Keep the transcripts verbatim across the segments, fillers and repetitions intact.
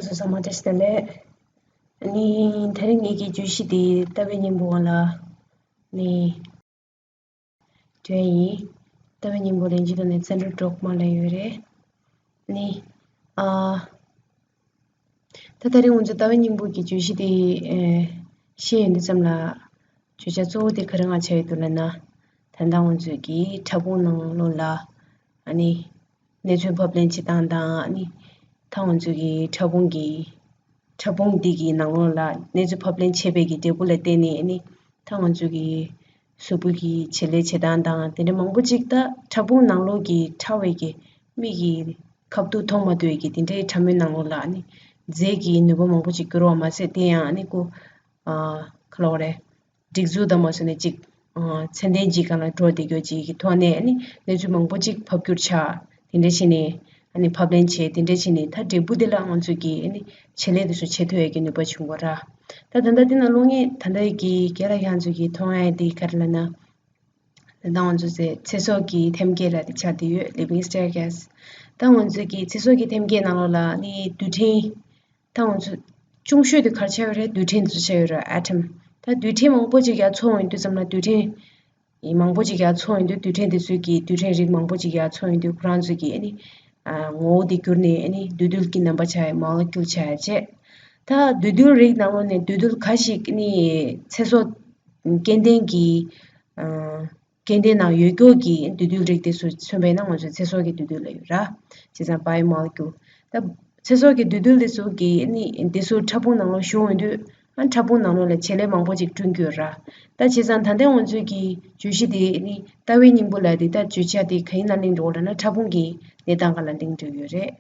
ཚང་མ་བཀྲ་ཤིས་བདེ་ལེགས། ཨ་ནི་དེ་རིང་ངེད་ཀྱི་བརྗོད་གཞི་དེ་ལྟ་བའི་སྙིང་པོ་ལ་ནི་སྒྲོན་ཡིན། ལྟ་བའི་སྙིང་པོ་ལེན་རྒྱུ་དེ་ནི་ཙནྡྲ་སྒྲོལ་མ་ལ་ཡོད་རེད། ནི་ཨ་ད་དེ་རིང་ང་ཚོ་ལྟ་བའི་སྙིང་པོ་གི་བརྗོད་གཞི་དེ་ཨེ་ཤེས་ཡོང་དུས་ཙམ་ལ་བརྗོད་བྱ་གཙོ་བོ་དེ་ག་རེ་ང་ཆགས་ཡོད་འདུག་ལབ་ན། ད་ལྟ་ང་ཚོས་ཀྱི་ཕྲ་ཕུང་ནང་ལོགས་ལ་ཨ་ནི་གནས་ཚུལ་ཕབ་ལེན་བྱེད་སྟངས་དང་ཨ་ནི་ད་ང་ཚོས་ཀྱི་ཕྲ་ཕུང་གི་ཕྲ་ཕུང་འདི་གི་ནང་ལོགས་ལ་གནས་ཚུལ་ཕབ་ལེན་བྱེད་པའི་གི་འབྲས་བུ་ལ་བརྟེན་ནས་ཨ་ནི་ད་ང་ཚོས་ཀྱི་གཟུགས་པོ་གི་བྱེད་ལས་བྱེད་སྟངས་དང་དེ་འདྲ་མང་པོ་ཅིག་ད་ཕྲ་ཕུང་ནང་ལོགས་ཀྱི་ཕྲ་བའི་གི་མིག་གི་ཁ་ཐུག་མཐོང་མ་ཐུབ་པའི་གི་དེ་འདྲའི་ཕྲ་མོའི་ནང་ལོགས་ལ་ཨ་ནི་རྫས་ཀྱི་ནུས་པ་མང་པོ་ཅིག་འགྱུར་བ་མ་ཟད་དེ་ཡང་ཨ་ནི་ཁོ་ཨ་ག་ལབ་དགོས་རེད། སྒྲིག་འཛུགས་དང་མ་སོན་ནས་ཅིག་ཨ་ཚད་ལྡན་གྱི་སྒང་ལ་འགྲོ་བསྡད་རྒྱུ་ཅིག་གི་ཐོག་ནས་ཨ་ནི་གནས་ཚུལ་མང་པོ་ཅིག་ཕབ་བསྒྱུར་བྱ། དེ་འདྲ་བྱས་ནས་ཨ་ནི་ཕབ་ལེན་བྱས། དེ་འདྲ་བྱས་ནས་ད་འབྲས་བུ་དེ་ལ་ང་ཚོས་ཀྱིས་ཨ་ནི་བྱེད་ལས་དེ་ཚོ་བྱེད་ཐུབ་ཡས་ཀྱི་ནུས་པ་བྱུང་བ་ར། ད་ད་ལྟ་འདི་ན་ཀློག་མཁན་ད་ལྟ་གི་རྒན་ལགས་ཁྱེད་ཚོས་ཀྱིས་མཐོང་ཡས་དེ་ག་རེ་ལབ་ན། ད་ལྟ་ང་ཚོ་ཚེ་ཚེ་སྲོག་གི་ཐེམ་སྐས་ལབ་དེ་ཆགས་བསྡད་ཡོད། Living staircase། ད་ང་ཚོས་ཀྱིས་ཚེ་སྲོག་གི་ཐེམ་སྐས་ནང་ལོགས་ལ་ནི་རྡུལ་ཕྲན། ད་ང་ཚོ་ཆུང་ཤོས་དེ་ག་རེ་ཆགས་ཡོད་རེད། རྡུལ་ཕྲན་དེ་ཚོ་ཆགས་ཡོད་རེད། Atom། ད་རྡུལ་ཕྲན་མང་པོ་ཅིག་ཡར་འཚོགས་ཡོང་དུས་ཙམ་ལ་རྡུལ་ཕྲན་ཡིན་མང་པོ་ཅིག་ཡར་འཚོགས་ཡོང་དུས་རྡུལ་ཕྲན་དེ་ཚོས་ཀྱི་རྡུལ་ཕྲན་རིགས་མང་པོ་ཅིག་ཡར་འཚོགས་ཡོང་དུས་ཁོ་རང་ཚོས་ཀྱི་ཨ་ནི་ཨ་ངོ་བོ་དེ་འགྱུར་ནས་ཨ་ནི་འདུས་རྡུལ་གྱི་རྣམ་པ་ཆགས་ཡོད། Molecule ཆགས་ཡོད་བྱས། ད་འདུས་རྡུལ་རིགས་ནང་ལོགས་ནས་འདུས་རྡུལ་ག་ཞིག་ཨ་ནི་ཚེ་སྲོག་སྐྱེ་ལྡན་གྱི་ཨ་སྐྱེ་ལྡན་ནང་ཡོད་རྒྱུ་གི་འདུས་རྡུལ་རིགས་དེ་ཚོ་མཚོན་པ་ཡིན་ན་ང་ཚོས་ཚེ་སྲོག་གི་འདུས་རྡུལ་ལབ་ཡོད་ར། བྱས་ཙང་biomolecule། ད་ཚེ་སྲོག་གི་འདུས་རྡུལ་དེ་ཚོ་གི་ནི་དེ་ཚོ་ཕྲ་ཕུང་ནང་ལོགས་ཞུགས་ཡོང་དུས་ཨ་ཕྲ་ཕུང་ནང་ལོགས་ལ་བྱེད་ལས་མང་པོ་ཅིག་བསྐྲུན་གྱི་ཡོད་ར། ད་བྱས་ཙང་ད་ལྟ་ང་ཚོས་ཀྱི་བརྗོད་གཞི་དེ་ནི་ལྟ་བའི་སྙིང་པོ་ལབ་དེ་ད་བརྗོད་བྱ་དེ་ག་ཡིན་ན་གླེང་འགྲོ་གི་ཡོད་ལབ་ན་ཕྲ་ཕུང་གི་གནས་སྟངས་སྒང་ལ་གླེང་འགྲོ་གི་ཡོད་རེད།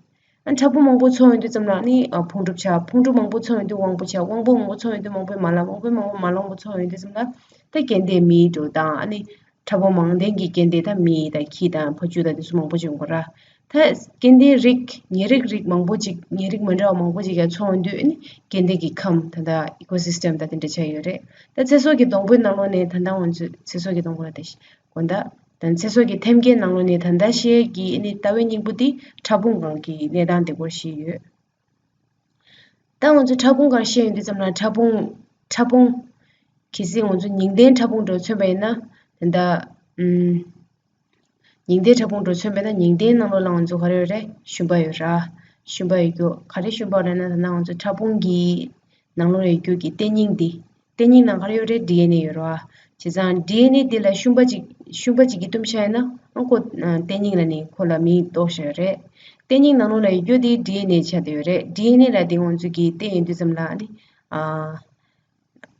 ཨ་ཕྲ་ཕུང་མང་པོ་འཚོགས་ཡོང་དུས་ཙམ་ལ་ནི་ཨ་ཕུང་གྲུབ་ཆགས། ཕུང་གྲུབ་མང་པོ་འཚོགས་ཡོང་དུས་དབང་པོ་ཆགས། དབང་པོ་མང་པོ་འཚོགས་ཡོང་དུས་དབང་པོའི་མ་ལག་དབང་པོའི་མ་ལག་མང་པོ་འཚོགས་ཡོང་དུས་ཙམ་ལ་ད་སྐྱེ་ལྡན་མིའི་འགྲོ་སྟངས་ཨ་ནི་ཕྲ་ཕུང་མང་ལྡན་གྱི་སྐྱེ་ལྡན་ད་མི་དང་ཁྱི་དང་ཕ་ཆུ་དང་དེ་ཚོ་མང་པོ་ཅིག་ཡོང་གི་ར། ད་སྐྱེ་ལྡན་རིགས་ཉེ་རིགས་རིགས་མང་པོ་ཅིག་ཉེ་རིགས་མི་འདྲ་བ་མང་པོ་ཅིག་ཡར་འཚོགས་ཡོང་དུས་ཨ་ནི་སྐྱེ་ལྡན་གྱི་ཁམས་ད་ལྟ་ecosystem ད་དེ་འདྲ་ཆགས་ཡོད་རེད། ད་ཚེ་སྲོག་གི་སྡོང་པོའི་ནང་ལོགས་ནས་ད་ལྟ་ང་ཚོས་ཚེ་སྲོག་གི་སྡོང་པོ་ལ་དེ་དགོངས་དག་དང་ཚེ་སྲོག་གི་ཐེམ་སྐས་ནང་ལོགས་ནས་ད་ལྟ་བཤད་ཀྱི་ཨ་ནི་ལྟ་བའི་སྙིང་པོ་དེ་ཕྲ་ཕུང་སྒང་གི་གནས་སྟངས་དེ་སྐོར་བཤད་ཡོད། ད་ང་ཚོ་ཕྲ་ཕུང་སྒང་བཤད་ཡོང་དུས་ཙམ་ལ་ཕྲ་ཕུང་ཕྲ་ཕུང་གལ་སྲིད་ང་ཚོ་ཉིང་ལྡན་ཕྲ་ཕུང་འདྲ་མཚོན་པ་ཡིན་ན་ད་ལྟ་ཨུམ། ཉིང་ལྡན་ཕྲ་ཕུང་འདྲ་མཚོན་པ་ཡིན་ན་ཉིང་ལྡན་ནང་ལོགས་ལ་ང་ཚོ་ག་རེ་ཡོད་རེད། ཤུན་པ་ཡོད་ར། ཤུན་པ་ཡོད་རྒྱུ་ག་རེ་ཤུན་པ་རེད་ན་ད་ལྟ་ང་ཚོ་ཕྲ་ཕུང་གི་ནང་ལོགས་ཡོད་རྒྱུ་གི་ལྟེ་སྙིང་འདི། ལྟེ་སྙིང་ནང་ག་རེ་ཡོད་རེད། ཌི་ཨེན་ཨེ་ཡོད་རེད་བ། བྱས་ཙང་ཌི་ཨེན་ཨེ་འདི་ལ་ཤུན་པ་ཅིག་ཤུན་པ་ཅིག་གིས་བཏུམས་བཞག་ཡོད་ན་ཨང་ཁོ་ལྟེ་སྙིང་ལ་ནི་ཁོ་ལ་མིང་འདོགས་བཞག་ཡོད་རེད། ལྟེ་སྙིང་ནང་ལོགས་ལ་ཡོད་རྒྱུ་དེ་ཌི་ཨེན་ཨེ་ཆགས་བསྡད་ཡོད་རེད། ཌི་ཨེན་ཨེ་ལ་དེ་ང་ཚོ་གིས་བལྟས་ཡོང་དུས་ཙམ་ལ་ནི་ཨ།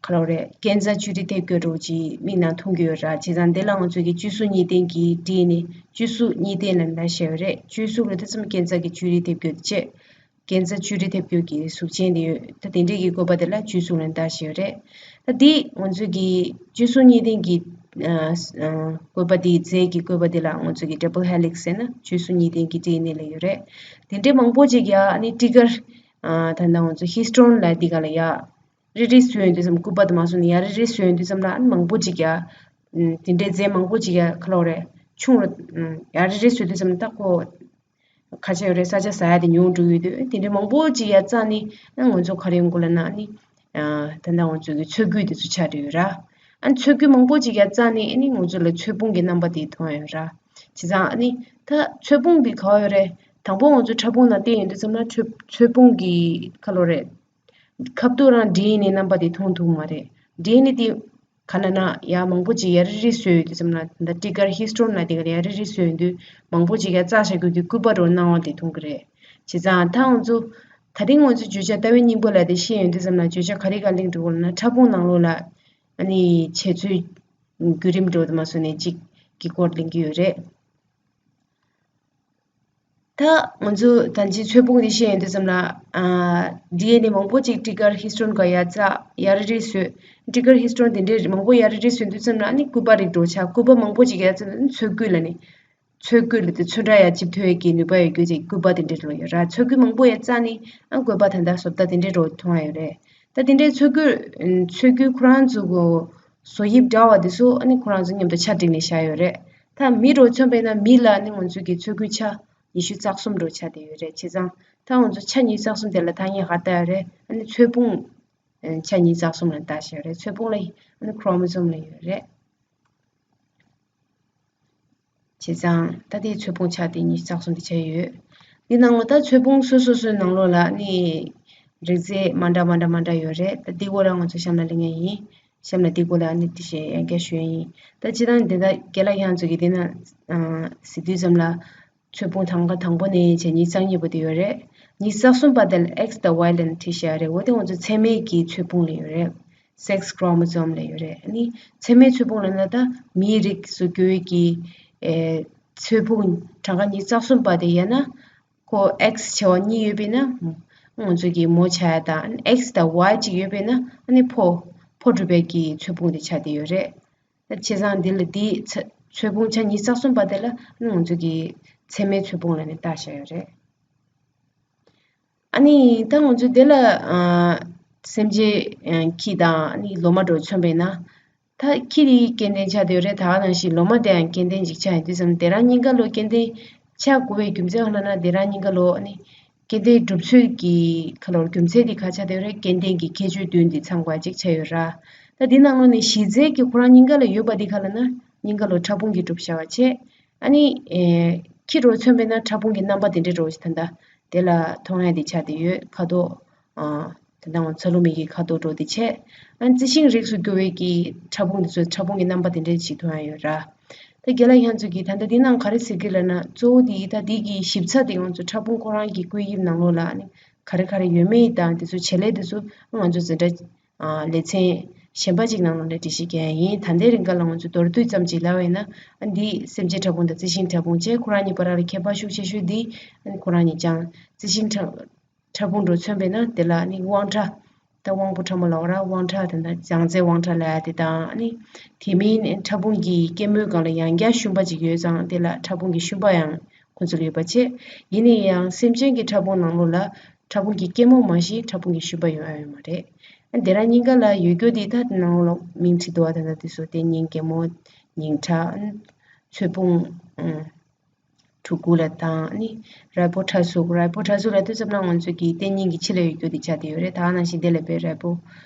ག་ལབ་རེད། ཀན་ཛར་བཅུད་རིས་ཐེབས་རྒྱུ་འདྲ་བོ་ཅིག་མིག་ནང་མཐོང་གི་ཡོད་ར། བྱས་ཙང་དེ་ལ་ང་ཚོ་གི་བཅུ་གསུམ་གཉིས་ལྡན་གྱི་ཌི་ཨེན་ཨེ། བཅུ་གསུམ་གཉིས་ལྡན་ལབ་ནས་བཤད་ཡོད་རེད། བཅུ་གསུམ་ལབ་དུས་ཙམ་ཀན་ཛར་གྱི་བཅུད་རིས་ཐེབས་རྒྱུ་བཅས། ཀན་ཛར་བཅུད་རིས་ཐེབས་རྒྱུ་གི་གཟུགས་ཅན་དེ་ཡོད། ད་དེ་འདྲས་ཀྱི་བཀོད་པ་དེ་ལ་བཅུ་གསུམ་ལབ་ནས་བཤད་ཡོད་རེད། ད་འདི་ང་ཚོ་གི་བཅུ་གསུམ་གཉིས་ལྡན་གྱི་ཨ་ཨ་བཀོད་པ་དེ་རྫས་ཀྱི་བཀོད་པ་དེ་ལ་ང་ཚོ་གི་ཌབ་བལ་ཧེ་ལིག་སི་ཟེར་ན་བཅུ་གསུམ་གཉིས་ལྡན་གྱི་ཌི་ཨེན་ཨེ་ལབ་ཡོད་རེད། དེ་འདྲས་མང་པོ་ཅིག་ཡ་ཨ་ནི་ཊི་གར་ཨ་ད་ལྟ་ང་ཚོ་ཧི་སི་ཊོན་ལབ་དེ་ག་ལ་ཡ། རེ་རེ་བཟོས་ཡོང་དུས་ཙམ་སྐུད་པ་དེ་མ་བཟོས་ནས་ཡར་རེ་རེ་བཟོས་ཡོང་དུས་ཙམ་ལ་ཨ་ནི་མང་པོ་ཅིག་ཡ། ཨུམ། དེ་འདྲའི་རྫས་མང་པོ་ཅིག་ཡ་ག་ལབ་རེད། ཆུང་རུ། ཨུམ། ཡར་རེ་རེ་བཟོས་དུས་ཙམ་ད་ཁོ། ག་ཆ་ཡོད་རེད། ས་ཆ་ཟ་ཡ་དེ་ཉུང་འགྲོ་ཡོད་དུས་དེ་འདྲའི་མང་པོ་ཅིག་ཡ་རྩ་ནས་ཨ་ང་ཚོ་ག་རེ་ཡོང་གི་ལབ་ན་ཨ་ནི། ཨ། ད་ལྟ་ང་ཚོ་གི་ཚོས་སྐུད་དེ་ཚོ་ཆགས་བསྡད་ཡོད་ར། ཨ་ནི་ཚོས་སྐུད་མང་པོ་ཅིག་ཡ་རྩ་ནས་ཨ་ནི་ང་ཚོ་ལ་ཚོས་ཕུང་གི་རྣམ་པ་དེ་མཐོང་ཡོད་ར། བྱས་ཙང་ཨ་ནི་ད་ཚོས་ཕུང་དེ་ག་བ་ཡོད་རེད། དང་པོ་ང་ཚོ་ཕྲ་ཕུང་ནང་བལྟས་ཡོང་དུས་ཙམ་ལ་ཚོས་ཚོས་ཕུང་གི་ག་ལབ་རེད། ཁ་ཐུག་རང་ཌི་ཨེན་ཨེ་རྣམ་པ་དེ་མཐོང་ཐུབ་མ་རེད། ཌི་ཨེན་ཨེ་དེ་ག་ལབ་ན་ཡ་མང་པོ་ཅིག་ཡར་རེ་རེ་བཟོས་ཡོང་དུས་ཙམ་ལ་ད་ཊི་གར་ཧི་སི་ཊོན་ལབ་དེ་ག་ལ་ཡར་རེ་རེ་བཟོས་ཡོང་དུས་མང་པོ་ཅིག་ཡར་བཙགས་བཞག་རྒྱུ་གི་སྐུད་པ་འདྲ་བོ་སྣང་བ་དེ་མཐོང་གི་རེད། བྱས་ཙང་ད་ང་ཚོ་ད་རིང་ང་ཚོ་བརྗོད་བྱ་ལྟ་བའི་སྙིང་པོ་ལབ་དེ་བཤད་ཡོང་དུས་ཙམ་ལ་བརྗོད་བྱ་ག་རེ་སྒང་གླེང་འགྲོ་གི་ལབ་ན་ཕྲ་ཕུང་ནང་ལོགས་ལ་ཨ་ནི་བྱེད་ཚུལ་བརྒྱུད་རིམ་འདྲ་བོ་དེ་མ་བཟོས་ནས་གཅིག་གི་སྐོར་གླེང་གི་ཡོད་རེད། ད་ང་ཚོ་ད་ཅི་ཚོས་ཕུང་འདི་བཤད་ཡོང་དུས་ཙམ་ལ་ཌི་ཨེན་ཨེ་མང་པོ་ཅིག་ཊི་གར་ཧི་སི་ཊོན་ག་ཡ་རྩ་ཡར་རེ་རེ་བཟོས། ཊི་གར་ཧི་སི་ཊོན་དེ་འདྲའི་མང་པོ་ཡར་རེ་རེ་བཟོས་དུས་ཙམ་ལ་ཨ་ནི་སྐུད་པ་རིགས་འདྲ་བོ་ཆགས། སྐུད་པ་མང་པོ་ཅིག་ཡ་རྩ་ཚོས་སྐུད་ལབ་ནི། ཚོས་སྐུད་ལབ་དེ་ཚོན་ཁྲ་ཡ་འཇིབ་ཐུབ་ཡས་ཀྱི་ནུས་པ་ཡོད་རྒྱུ་ཅིག་སྐུད་པ་དེ་འདྲའི་འདྲ་བོ་ཡོད་ར། ཚོས་སྐུད་མང་པོ་ཡ་རྩ་ནི་ཨ་སྐུད་པ་ད་ལྟ་བཟོ་ལྟ་དེ་འདྲའི་འདྲ་བོ་མཐོང་ཡ་ཡོད་རེད། ད་དེ་འདྲའི་ཚོས་སྐུད་ཚོས་སྐུད་ཁོ་རང་ཚོ་གོ་བཟོ་དབྱིབས་འདྲ་བ་དེ་ཚོ་ཨ་ནི་ཁོ་རང་ཚོ་མཉམ་དུ་ཆ་བསྒྲིགས་ནས་བཞག་ཡོད་རེད། ད་མི་འདྲ་བོ་མཚོན་པ་ཡིན་ན་མི་ལ་ཨ་ནི་ང་ཚོ་གི་ཚོས་སྐུད་ཆ་ ཉི་ཤུ་རྩ་གསུམ་འགྲོ་ཆགས་བསྡད་ཡོད་རེད། བྱས་ཙང་ད་ང་ཚོ་ཆ་ཉི་ཤུ་རྩ་གསུམ་དེ་ལ་ཐ་སྙད་ག་རེ་བཏགས་ཡོད་རེད། ཨ་ནི་ཚོས་ཕུང་ཆ་ཉི་ཤུ་རྩ་གསུམ་ལ་བཏགས་བཞག་ཡོད་རེད། ཚོས་ཕུང་ལ་ཨ་ནི་ཁྲོ་མོ་སོམ་ལབ་ཡོད་རེད། བྱས་ཙང་ད་དེའི་ཚོས་ཕུང་ཆ་དེ་ཉི་ཤུ་རྩ་གསུམ་དེ་ཆགས་ཡོད། འདི་ནང་ལ་ད་ཚོས་ཕུང་སོ་སོ་སོའི་ནང་ལོགས་ལ་ཨ་ནི་རིགས་རྫས་མ་འདྲ་མ་འདྲ་མ་འདྲ་ཡོད་རེད། ད་འདི་སྐོར་ལ་ང་ཚོ་གཤམ་ལ་གླེང་ཡ་ཡིན། གཤམ་ལ་འདི་སྐོར་ལ་ཨ་ནི་དེ་བཞིན་ཡང་བསྐྱར་ཞུ་ཡ་ཡིན། ད་སྤྱིར་བཏང་འདི་ད་རྒན་ལགས་ཁྱེད་རང་ཚོ་གིས་འདི་ན་གཟིགས་དུས་ཙམ་ལ། ཚོས་ཕུང་དང་ག་དང་པོ་ནས་བྱས་ཉི་ཤུ་རྩ་གཉིས་པ་དེ་ཡོད་རེད། ཉི་ཤུ་རྩ་གསུམ་པ་དེ་ལ་X་དང་Y་ལབ་ནས་བྲིས་བཞག་རེད། འོ་དེ་ང་ཚོ་མཚན་མའི་གི་ཚོས་ཕུང་ལབ་ཡོད་རེད། སེག་སི་ཁྲོ་མོ་སོམ་ལབ་ཡོད་རེད། ཨ་ནི་མཚན་མའི་ཚོས་ཕུང་ལབ་ན་ད་མིའི་རིགས་སུ་གྱུར་བའི་གི་ཨེ་ཚོས་ཕུང་གྲངས་ཀ་ཉི་ཤུ་རྩ་གསུམ་པ་དེ་ཡང་ན་ཁོ་X་བྱེ་བ་གཉིས་ཡོད་པས་ན་ང་ཚོ་གི་མོ་ཆགས་ཡ་དང་། X་དང་Y་གཅིག་ཡོད་པས་ན་ཨ་ནི་ཕོ་ཕོ་གྲུབ་པའི་གི་ཚོས་ཕུང་དེ་ཆགས་བསྡད་ཡོད་རེད། ད་བྱས་ཙང་འདི་ལ་འདི་ཚ་ཚོས་ཕུང་ཆ་ཉི་ཤུ་རྩ་གསུམ་པ་དེ་ལ་ང་ཚོ་གི་མཚན་མའི་ཚོས་ཕུང་ལབ་ནས་བཏགས་བཞག་ཡོད་རེད། ཨ་ནི་ད་ང་ཚོ་དེ་ལ་ཨ་སེམས་ཅན་ཨ་ཁྱི་དང་ཨ་ནི་ལོ་མ་འདྲ་མཚོན་པས་ན། ད་ཁྱི་དེ་སྐྱེ་ལྡན་ཆགས་བསྡད་ཡོད་རེད། ད་ག་ནང་བཞིན་ལོ་མ་དེ་ཡང་སྐྱེ་ལྡན་ཅིག་ཆགས་ཡོང་དུས་ཙམ་དེ་རང་གཉིས་ཀ་ལོ་སྐྱེ་ལྡན་ཆགས་དགོས་པའི་རྒྱུ་མཚན་ལབ་ན། དེ་རང་གཉིས་ཀ་ལོ་ཨ་ནི་སྐྱེ་ལྡན་གྲུབ་ཚུལ་གྱི་ཁ་ལོ་རྒྱུ་མཚན་དེ་ག་ཆགས་བསྡད་ཡོད་རེད། སྐྱེ་ལྡན་གྱི་ཁྱད་ཆོས་བདུན་དེ་ཚང་དགོས་ཅིག་ཆགས་ཡོད་ར། ད་འདི་ནང་ལོགས་ནས་གཞི་རྩའི་གི་ཁོ་རང་གཉིས་ཀ་ལ་ཡོད་པ་འདི་ག་ལབ་ན་གཉིས་ཀ་ལོ་ཕྲ་ཕུང་གིས་གྲུབ་བཞག་པ་བྱས། ཨ་ནི་ཨེ་ཁྱི་འདྲ་མཚོན་པས་ན་ཕྲ་ཕུང་གི་རྣམ་པ་དེ་འདྲ་འདྲ་བོ་ཞིག་ད་ལྟ་དེ་ལ་མཐོང་ཡ་དེ་ཆགས་བསྡད་ཡོད། ཁ་དོག་ཨ་ད་ལྟ་ང་ཚ་ལུ་མིག་གི་ཁ་དོག་འདྲ་བོ་དེ་བྱས། ཨ་ནི་རྩི་ཤིང་རིགས་སུ་གྱུར་བའི་གི་ཕྲ་ཕུང་དེ་ཚོ་ཕྲ་ཕུང་གི་རྣམ་པ་དེ་འདྲ་ཞིག་མཐོང་ཡ་ཡོད་ར། ད་རྒན་ལགས་ཁྱེད་ཚོ་གིས་ད་ལྟ་འདི་ནང་ག་རེ་ཟེར་གི་ལབ་ན། གཙོ་བོ་དེ་ད་འདི་གི་ཞིབ་ཚགས་དེ་ང་ཚོ་ཕྲ་ཕུང་ཁོ་རང་གི་བཀོད་དབྱིབས་ནང་ལོགས་ལ་ཨ་ནི་ག་རེ་ག་རེ་ཡོད་མེད་དང་དེ་ཚོ་བྱེད་ལས་དེ་ཚོ་ང་ཚོ་འཛིན་གྲྭ་ཨ་ལེ་ཚན་གཞན་པ་ཅིག་ནང་ལོགས་ནས་འགྲེལ་བཤད་རྒྱག་ཡ་ཡིན། ད་ལྟའི་རིང་ག་ལ་ང་ཚོ་མདོར་བསྡུས་ཙམ་ཅིག་ལབ་པ་ཡིན་ན། ཨ་འདི་སེམས་ཅན་ཕྲ་ཕུང་དང་རྩི་ཤིང་ཕྲ་ཕུང་བཅས་ཁོ་རང་གཉིས་བར་ལ་ཁྱད་པར་ཤུགས་ཆེ་ཤོས་འདི་ཨ་ནི་ཁོ་རང་གཉིས་ཀྱང་རྩི་ཤིང་ཕྲ་ཕྲ་ཕུང་འདྲ་མཚོན་པས་ན་དེ་ལ་ཨ་ནི་དབང་ཕྲ། ད་དབང་པོ་ཕྲ་མོ་ལབ་ར། དབང་ཕྲ་དེ་འདྲ་བྱང་རྩལ་དབང་ཕྲ་ལབ་ཡ་དེ་དང་། ཨ་ནི་དེ་མིན་ཕྲ་ཕུང་གི་སྐྱེད་མོས་སྒང་ལ་ཡང་བསྐྱར་ཤུན་པ་ཅིག་ཡོད་ཙང་དེ་ལ་ཕྲ་ཕུང་གི་ཤུན་པ་ཡང་ཁོ་ཚོ་ལ་ཡོད་པ་བྱས། ཡིན་ན་ཡང་སེམས་ཅན་གྱི་ཕྲ་ཕུང་ནང་ལོགས་ལ་ཕྲ་ཕུང་གི་སྐྱེད་མོས་མ་གཏོགས་ཕྲ་ཕུང་གི་ཤུན་པ་ཡོད་ཡ་ཡོད་མ་རེད། ཨ་དེ་རང་གཉིས་ཀ་ལ་ཡོད་རྒྱུ་དེ་ད་ནང་ལོགས་མིང་བྲིས་འདུག་པ། ད་ལྟ་དེ་ཚོ་ལྟེ་སྙིང་། སྐྱེད་མོས། སྙིང་ཁྲག། ཚོས་ཕུང་། ཨ་ཕྲུ་གུ་ལ་དང་། ཨ་ནི་རལ་པོ་ཕྲ་གཟུགས། རལ་པོ་ཕྲ་གཟུགས་ལབ་དུས་ཙམ་ན་ང་ཚོ་གི་ལྟེ་སྙིང་གི་ཕྱི་ལ་ཡོད་རྒྱུ་དེ་ཆགས་བསྡད་ཡོད་རེད། ད་ག་ནང་བཞིན་དེ་ལ་དཔེ་རལ་པོ།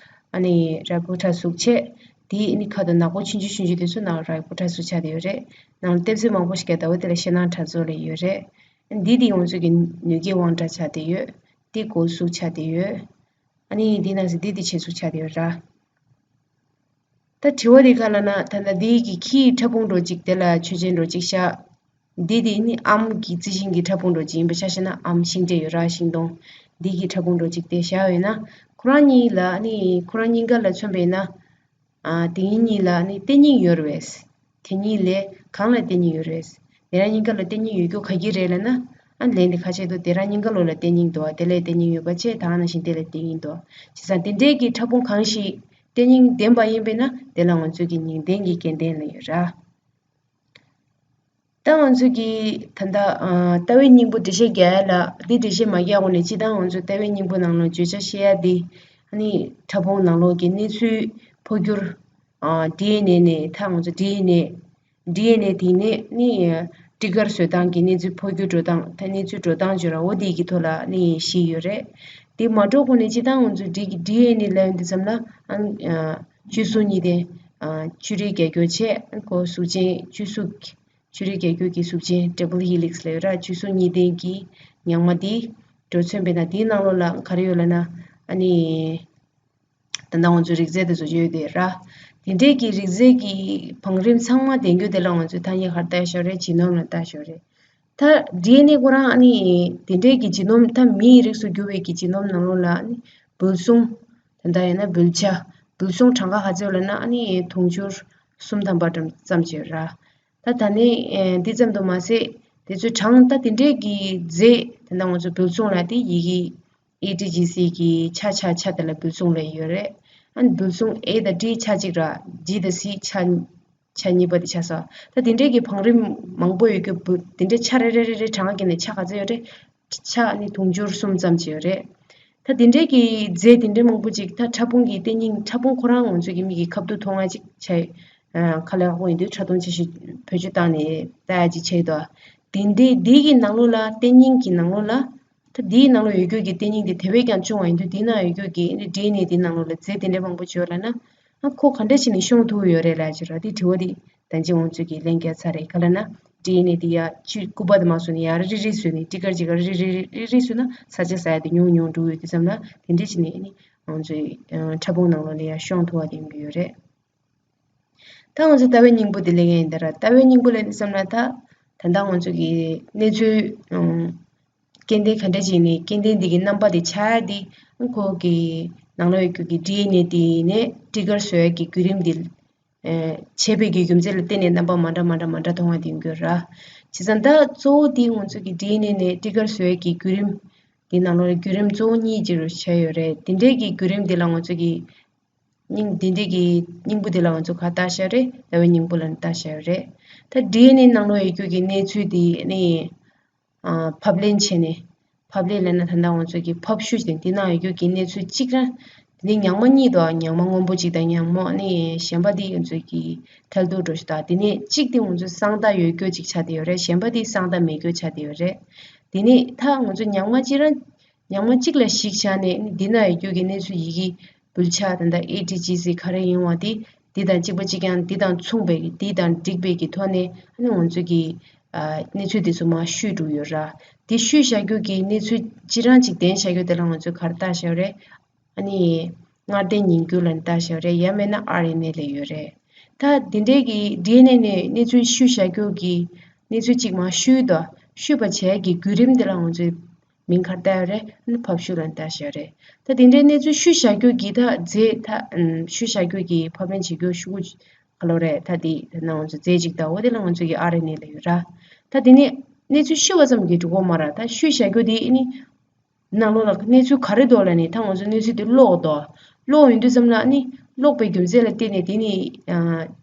ཨ་ནི་རལ་པོ་ཕྲ་གཟུགས་བྱས། དེ་ཨ་ནི་ཁ་དོག་ནག་པོ་ཆུང་ཆུང་ཆུང་ཆུང་དེ་ཚོ་ནང་རལ་པོ་ཕྲ་གཟུགས་ཆགས་བསྡད་ཡོད་རེད། ནང་ལ་ལྟེབ་རྩེག་མང་པོ་ཞིག་བརྒྱབ་ད་འོ་དེ་ལ་ཤེལ་ནང་ཕྲ་ཚོགས་ལབ་ཡོད་རེད། འདི་དེ་ང་ཚོ་གི་ནུ་རྒྱུད་དབང་ཕྲ་ཆགས་བསྡད་ཡོད། དེ་སྒོ་གཟུགས་ཆགས་བསྡད་ཡོད། ཨ་ནི་འདི་ནང་བཞིན་འདི་དེ་ཕྱི་གཟུགས་ཆགས་བསྡད་ཡོད་ར། ད་དྲི་བ་དེ་ག་ལབ་ན། ད་ལྟ་འདི་གི་ཁྱིའི་ཕྲ་ཕུང་འདྲ་ཅིག་དེ་ལ་ཆོས་ཅན་འདྲ་ཅིག་བཞག་འདི་དེ་ནི་ཨམ་གྱི་རྩི་ཤིང་གི་ཕྲ་ཕུང་འདྲ་ཅིག་ཡིན་པ་ཆ་བཞག་ན། ཨམ་ཤིང་འབྲས་ཡོད་ར། ཤིང་སྡོང་། འདི་གི་ཕྲ་ཕུང་འདྲ་ཅིག་དེ་བཞག་ཡོད་ན། ཁོ་རང་གཉིས་ལ་ནི་ཁོ་རང་གཉིས་ཀ་ལ་མཚོན་པས་ན། ཨ་དེ་གཉིས་གཉིས་ལ་ནི་ལྟེ་སྙིང་ཡོད་རེད། དེ་གཉིས་ལས་གང་ལ་ལྟེ་སྙིང་ཡོད་རེད། དེ་རང་གཉིས་ཀ་ལ་ལྟེ་སྙིང་ཡོད་རྒྱུ་ག་གི་རེད་ལབ་ན། ཨ་ལན་དེ་ཁ་ཕྱེ་འདུག་དེ་རང་གཉིས་ཀ་ལོ་ལ་ལྟེ་སྙིང་འདུག་དེ་ལ་ལྟེ་སྙིང་ཡོད་པ་བྱས། ད་ག་ནང་བཞིན་དེ་ལ་ལྟེ་སྙིང་འདུག་བྱས་ཙང་དེ་འདྲའི་གི་ཕྲ་ཕུང་གང་ཞིག་ལྟེ་སྙིང་ལྡན་པ་ཡིན་པས་ན་དེ་ལ་ང་ཚོས་ཀྱི་སྙིང་ལྡན་གྱི་སྐྱེ་ལྡན་ལབ་ཡོད་ར། ད་ང་ཚོས་ཀྱི་ད་ལྟ་ཨ་ལྟ་བའི་སྙིང་པོ་འགྲེལ་བཤད་རྒྱག་ཡ་ལ། འདི་འགྲེལ་བཤད་མ་རྒྱག་གོང་ནས་སྤྱིར་བཏང་ང་ཚོས་ལྟ་བའི་སྙིང་པོ་ནང་ལ་བརྗོད་བྱ་བཤད་ཡ་འདི། ཨ་ནི་ཕྲ་ཕུང་ནང་ལོགས་ཀྱི་གནས་ཚུལ་འཕོ་འགྱུར། ཨ་ཌི་ཨེན་ཨེ་ནས། ད་ང་ཚོ་ཌི་ཨེན་ཨེ། ཌི་ཨེན་ཨེ་དེ་ནས་ནི་ཊི་གར་བཟོ་སྟངས་ཀྱི་གནས་ཚུལ་འཕོ་འགྱུར་འགྲོ་སྟངས། ད་གནས་ཚུལ་འགྲོ་སྟངས་བརྗོད་ར། འོ་དེ་གི་ཐོག་ལ་ནི་གཞི་ཡོད་རེད། དེ་མ་འགྲོ་གོང་ནས་སྤྱིར་བཏང་ང་ཚོ་ཌི་ཌི་ཨེན་ཨེ་ལབ་ཡོང་དུས་ཙམ་ལ། ཨ་ཨ་བཅོས་སུ་གཉིས་ལྡན། ཨ་བཅོས་རིགས་རྒྱས་འགྱུར་བྱས། ཁོ་གཟུགས་ཅན་བཅོས་སུ། བཅོས་རིགས་རྒྱས་འགྱུར་གྱི་གཟུགས་ཅན་ཌབ་བལ་ཧི་ལིག་སི་ལབ་ཡོད་ར། བཅོས་སུ་གཉིས་ལྡན་གྱི་ཉག་མ་འདི་འགྲོ་མཚོན་པས་ན། འདིའི་ནང་ལོགས་ལ་ག་རེ་ཡོད་ལབ་ན། ཨ་ནི་ད་ལྟ་ང་ཚོའི་རིགས་རྫས་དེ་ཚོ་ཡོད་དེ་ར། དེ་འདྲས་ཀྱི་རིགས་རྫས་ཀྱི་བང་རིམ་ཚང་མ་ལྡན་རྒྱུ་དེ་ལ་ང་ཚོས་ཐ་སྙད་ག་རེ་བཏགས་ཡོད་རེད། ཇི་ནོམ་ལ་བཏགས་ཡོད་རེད། ད་ཌི་ཨེན་ཨེ་ཁོ་རང་ཨ་ནི་དེ་འདྲས་ཀྱི་ཇི་ནོམ། ད་མིའི་རིགས་སུ་གྱུར་བའི་གི་ཇི་ནོམ་ནང་ལོགས་ལ་ཨ་ནི་འབུལ་སྲུང་། ད་ལྟ་ཡིན་ན་འབུལ་བྱ། འབུལ་སྲུང་གྲངས་ཀ་ག་ཚོད་ཡོད་ལབ་ན། ཨ་ནི་དུང་ཕྱུར་སུམ་ཐམ་པ་ཙམ་ཙམ་ཅིག་ཡོད་ར། ད་ད་ནི་ཨེ་འདི་ཙམ་དུ་མ་ཟད། དེ་ཚོའི་གྲངས་ད་དེ་འདྲས་ཀྱི་རྫས། ད་ལྟ་ང་ཚོ་འབུལ་སྲུང་ལ་དེ་ཡི་གེ་ཨེ་ཊི་ཇི་སི་གི་ཆ་ཆ་ཆ་དེ་ལ་འབུལ་སྲུང་ལབ་ཡོད་རེད། ཨ་ནི་འབུལ་སྲུང་ཨེ་དང་ཊི་ཆ་གཅིག་ར། ཇི་དང་སི་ཆ་ཆ་གཉིས་པ་དེ་ཆགས་སོང་། ད་དེ་འདྲས་ཀྱི་བང་རིམ་མང་པོ་ཡོད་རྒྱུ། འབུལ་དེ་འདྲས་ཆ་རེ་རེ་རེ་རེ་གྲངས་ཀྱི་ནས་ཆ་ག་ཚོད་ཡོད་རེད། ཆ་ནི་དུང་ཕྱུར་གསུམ་ཙམ་ཅིག་ཡོད་རེད། ད་དེ་འདྲའི་གི་རྫས་དེ་འདྲའི་མང་པོ་ཅིག་ད་ཕྲ་ཕུང་གི་ལྟེ་སྙིང་། ཕྲ་ཕུང་ཁོ་རང་ང་ཚོ་གི་མིག་གིས་ཁ་ཐུག་མཐོང་ཡ་ཅིག་བྱས། ཁ་ལག་ཁོ་ཡིན་དུས་ཕྲ་མཐོང་ཆེ་ཤོས་བེད་སྤྱོད་བཏང་ནས་ལྟ་ཡ་ཅིག་བྱས་ཡོད་དོ། དེ་འདྲའི་འདི་གི་ནང་ལོགས་ལ་རྟེན་རྙིང་གི་ནང་ལོགས་ལ། ད་འདིའི་ནང་ལོགས་ཡོད་རྒྱུ་གི་རྟེན་རྙིང་དེ་དེ་བས་ཀྱང་ཆུང་བ་ཡིན་དུས་འདི་ན་ཡོད་རྒྱུ་གི་ཌི་ཨེན་ཨེ་འདི་ནང་ལོགས་ལ་རྫས་དེ་འདྲའི་མང་པོ་ཅིག་ཡོད་ལབ་ན། ཨ་ཁོ་ག་འདྲ་བྱས་ནས་ཤོང་ཐུབ་ཡོད་རེད་ལབ་ཅིག་ར། དེ་དྲི་བ་དེ་ད་ཅི་ང་ཚོས་ཀྱི་ལན་བརྒྱབ་ཚར་རེད། ག་ལབ་ན་ཌི་ཨེན་ཨེ་དེ་ཡ་ཅི་སྐུད་པ་དེ་མར་བཟོས་ནས་ཡར་རི་རི་བཟོས་ནས་ཊི་ཀར་ཅིག་ག་རི་རི་རི་རི་བཟོས་ན་ས་ཆ་ས་ཡ་དེ་ཉུང་ཉུང་འགྲོ་ཡོད་དུས་ཙམ་ལ་དེ་འདྲ་བྱས་ནས་ཨ་ནི་ང་ཚོའི་ཕྲ་ཕུང་ནང་ལོགས་ལ་ཡ་ཤོང་ཐུབ་པ་དེ་ཡོང་གི་ཡོད་རེད། ད་ང་ཚོ་ལྟ་བའི་སྙིང་པོ་དེ་ལེན་ཡིན་ད་ར། ལྟ་བའི་སྙིང་པོ་ལེན་དུས་ཙམ་ལ་ད་ད་ལྟ་ང་ཚོ་གི་གནས་ཚུལ་ཨང་སྐྱེ་ལྡན་ག་འདྲ་ཅིག་ནས་སྐྱེ་ལྡན་འདི་གི་རྣམ་པ་དེ་ཆགས་ཡ་དེ་ཁོ་གི་ནང་ལོགས་ཡོད་རྒྱུ་གི་ཌི་ཨེན་ཨེ་དེ་ནས་ཊི་ཀར་བཟོ་ཡ་གི་བརྒྱུད་རིམ་དེ་ཨེ་བྱས་པའི་གི་རྒྱུ་མཚན་ལ་བརྟེན་ནས་རྣམ་པ་མ་འདྲ་མ་འདྲ་མ་འདྲ་མཐོང་བ་དེ་ཡོང་གི་ཡོད་ར། བྱས་ཙང་ད་གཙོ་བོ་དེ་ང་ཚོ་གི་ཌི་ཨེན་ཨེ་ནས་ཊི་ཀར་བཟོ་ཡ་གི་བརྒྱུད་རིམ་དེ་ནང་ལོགས་ལ་བརྒྱུད་རིམ་གཙོ་བོ་གཉིས་ཅིག་རུ་ཆགས་ཡོད་རེད། དེ་འདྲའི་གི་བརྒྱུད་རིམ་དེ་ལ་ང་ཚོ་གི་སྙིང་འདི་འདྲའི་གི་སྙིང་པོ་དེ་ལ་ང་ཚོ་ག་ལྟ་བྱ་རེད། ལྟ་བའི་སྙིང་པོ་ལ་ནི་ལྟ་བྱ་རེད། ད་ཌི་ཨེན་ཨེ་ནང་ལོགས་ཡོད་རྒྱུ་གི་གནས་ཚུལ་དེ་ནི་ཨ་ཕབ་ལེན་བྱས་ནས། ཕབ་ལེན་ལབ་ན་ད་ལྟ་ང་ཚོ་གི་ཕབ་བཤུས་ཏེ་འདི་ནང་ཡོད་རྒྱུ་གི་གནས་ཚུལ་གཅིག་རང་། དེ་ནི་ཉག་མ་གཉིས་འདུག་ཉག་མ་སྔོན་པོ་གཅིག་དང་ཉག་མ་ནི་གཞན་པ་དེ་ང་ཚོ་གི་ཐལ་རྡུལ་འདྲ་ཞིག་དང་། དེ་ནས་གཅིག་དེ་ང་ཚོ་གསང་རྟགས་ཡོད་རྒྱུ་གཅིག་ཆགས་བསྡད་ཡོད་རེད། གཞན་པ་དེ་གསང་རྟགས་མེད་རྒྱུ་ཆགས་བསྡད་ཡོད་རེད། དེ་ནས་ད་ང་ཚོ་ཉག་མ་གཅིག་རང་། ཉག་མ་གཅིག་ལ་གཞིགས་བྱས་ནས་འདི་ན་ཡོད་རྒྱུ་གི་གནས་ཚུལ་ཡི་གེ་འབུལ་ཆ་དེ་འདྲ་ཨེ་ཊི་ཇི་སི་ག་རེ་ཡིན་བ་དེ་འདི་དང་གཅིག་པ་གཅིག་རྐྱང་འདི་དང་མཚུངས་པའི་འདི་དང་འགྲིག་པའི་གི་ཐོག་ནས་ཨ་ནི་ང་ཚོ་གི་ཨ་གནས་ཚུལ་དེ་ཚོ་མར་བཤུས་འགྲོ་གི་ཡོད་ར། དེ་བཤུས་བཞག་རྒྱུ་གི་གནས་ཚུལ་སྤྱི་རང་གཅིག་ལྡན་བཞག་རྒྱུ་དེ་ལ་ང་ཚོས་ག་རེ་བཏགས་བཞག་རེད། ཨ་ནི་སྔར་ལྡན་ཉིང་སྐྱུར་ལ་ནི་བཏགས་བཞག་རེད། ཡང་མིན་ན་ཨར་ཨེན་ཨེ་ལབ་ཡོད་རེད། ད་འདི་འདྲའི་གི་ཌི་ཨེན་ཨེ་ནས་གནས་ཚུལ་བཤུས་བཞག་རྒྱུ་གི་གནས་ཚུལ་གཅིག་མར་བཤུས་དོ། བཤུས་པ་བྱས་ཀྱི་བརྒྱུད་རིམ་དེ་ལ་ང་ཚོས་མིང་ག་རེ་བཏགས་ཡོད་རེད། ཨ་ནི་ཕབ་བཤུས་ལ་ནི་བཏགས་བཞག་རེད། ད་འདི་འདྲའི་གནས་ཚུལ་བཤུས་བཞག་རྒྱུ་གི་ད་རྫས་ད་ཨམ་བཤུས་བཞག་རྒྱུ་གི་ཕབ་ལེན་བྱེད་རྒྱུ་ཤོག་གུ་ག་ལོ་རེད། ད་འདི་ད་ནང་ང་ཚོ་རྫས་གཅིག་ལྟ་བུ་དེ་ལ་ང་ཚོ་གི་ཨར་ཨེན་ཨེ་ལབ་ཡོད་ར། ད་འདི་ནི་གནས་ཚུལ་བཤུས་པ་ཙམ་གྱིས་འགྲིག་གི་མ་རེད། ད་བཤུས་བཞག་རྒྱུ་དེ་ཨ་ནི་ནང་ལོགས་ལ་གནས་ཚུལ་ག་རེ་འདུག་ལབ་ནས་ད་ང་ཚོ་གནས་ཚུལ་དེ་ཀློག་འདུག་ཀློག་ཡོང་དུས་ཙམ་ལ་ཨ་ནི་ཀློག་པའི་རྒྱུ་མཚན་ལ་བརྟེན་ནས་དེ་ནི་ཨ་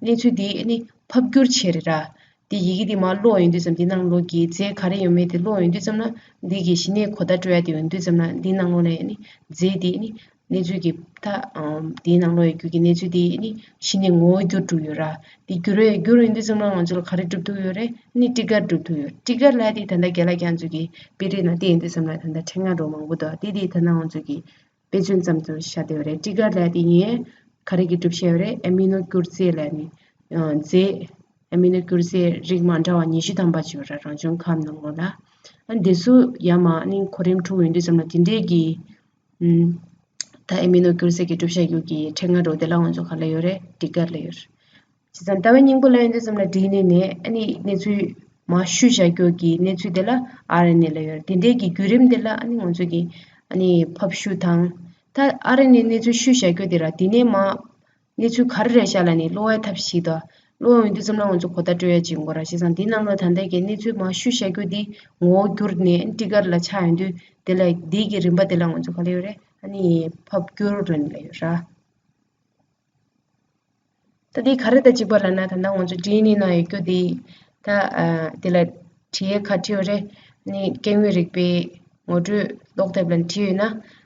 གནས་ཚུལ་དེ་ཨ་ནི་ཕབ་བསྒྱུར་བྱས་རེད་ར། དེ་ཡི་གེ་དེ་མར་ཀློག་ཡོང་དུས་ཙམ་དེ་ནང་ལོགས་ཀྱི་རྫས་ག་རེ་ཡོད་མེད་དེ་ཀློག་ཡོང་དུས་ཙམ་ལ་འདི་གི་གཞི་གནས་གོ་བརྡ་སྤྲོད་ཡ་དེ་ཡོང་དུས་ཙམ་ལ་འདི་ནང་ལོགས་ལ་ཨ་ནི་རྫས་དེ་ཨ་ནི་གནས་ཚུལ་གྱི་ད་ཨམ་དེའི་ནང་ལོགས་ཡོད་རྒྱུ་གི་གནས་ཚུལ་དེ་ཨ་ནི་གཞི་ནས་ངོ་བོ་བསྒྱུར་འགྲོ་ཡོད་ར། དེ་བསྒྱུར་བས་བསྒྱུར་ཡོང་དུས་ཙམ་ལ་ང་ཚོ་ལ་ག་རེ་སྒྲུབ་ཐུབ་ཡོད་རེད། ཨ་ནི་ཊི་ཀར་སྒྲུབ་ཐུབ་ཡོད། ཊི་ཀར་ལབ་དེ་ད་ལྟ་རྒན་ལགས་ཁྱེད་ཚོ་གི་དཔེ་རིས་ནང་བལྟས་ཡོང་དུས་ཙམ་ལ་ད་ལྟ་ཕྲེང་ང་འདྲ་མང་པོ་འདུག་དེ་དེ་ད་ལྟ་ང་ཚོ་གི་དཔེ་མཚོན་ཙམ་དུ་བཞག་བསྡད་ཡོད་རེད། ཊི་ཀར་ལབ་དེ་ཡིན་ག་རེ་གི་གྲུབ་ཆ་ཡོད་རེད། ཨེ་མི་ནོ་སྐྱུར་རྫས་ལབ་ནི་རྫས། ཨེ་མི་ནོ་སྐྱུར་རྫས་རིགས་མ་འདྲ་བ་ཉི་ཤུ་ཐམ་པ་ཅིག་ཡོད་རེད། རང་བྱུང་ཁམས་ནང་ལོགས་ལ། ཨ་འདི་ཚོ་ཡར་མར་ཨ་ནི་གོ་རིམ་འཁྲུག་ཡོང་དུས་ཙམ་ལ་དེ་འདྲས་ཀྱི་ཨུམ། ད་ཨེ་མི་ནོ་སྐྱུར་རྫས་ཀྱི་གྲུབ་ཆ་ཡོད་ཀྱི་ཕྲེང་ང་འདྲ་བོ་དེ་ལ་ང་ཚོ་ག་ལ་ཡོད་རེད། ཊི་ཀར་ལ་ཡོད་རེད། བྱས་ཙང་ལྟ་བའི་སྙིང་པོ་ལ་ཡོང་དུས་ཙམ་ལ་ཌི་ཨེན་ཨེ་ནས་ཨ་ནི་གནས་ཚུལ་མར་བཤུས་བཞག་རྒྱུ་གི་གནས་ཚུལ་དེ་ལ་ཨར་ཨེན་ཨེ་ལ་ཡོད་རེད། དེ་འདྲའི་གི་བརྒྱུད་རིམ་དེ་ལ་ཨ་ནི་ང་ཚོ་གི་ཨ་ནི་ཕབ་བཤུས་དང་། ད་ཨར་ཨེན་ཨེ་གནས་ཚུལ་བཤུས་བཞག་རྒྱུ་དེ་ར་དེ་ནས་མར་གནས་ཚུལ་ག་རེ་རེད་ཤག་ལབ་ནས་ཀློག་ཡ་ཐབས་ཤེས་དང་། ཀློག་ཡོང་དུས་ཙམ་ལ་ང་ཚོ་གོ་བརྡ་སྤྲོད་ཡ་ཅིག་ཡོང་གི་རེད། བྱས་ཙང་འདི་ནང་ལ་ད་ལྟ་གི་གནས་ཚུལ་མར་བཤུས་བཞག་རྒྱུ་འདི་ངོ་བོ་བསྒྱུར་ནས་ཊི་ཀར་ལ་ཆགས་ཡོང་དུས་དེ་ལ་འདི་གི་རིམ་པ་དེ་ལ་ང་ཚོ་ག་ལ་ཡོད་རེད། ཨ་ནི་ཕབ་བསྒྱུར་ལབ་ནས་ལ་ཡོད་ར། ད་འདི་ག་རེ་དང་གཅིག་པ་ལབ་ན་ད་ལྟ་ང་ཚོ་ཌི་ཨེན་ཨེ་ནང་ཡོད་རྒྱུ་འདི་ད་ཨ་དེ་ལ་བྲིས་ཡས་ག་བྲིས་ཡོད་རེད། ཨ་ནི་སྐྱེ་དངོས་རིག་པའི་ངོ་སྤྲོད་ཀློག་དེབ་ལ་བྲིས་ཡོད་ན།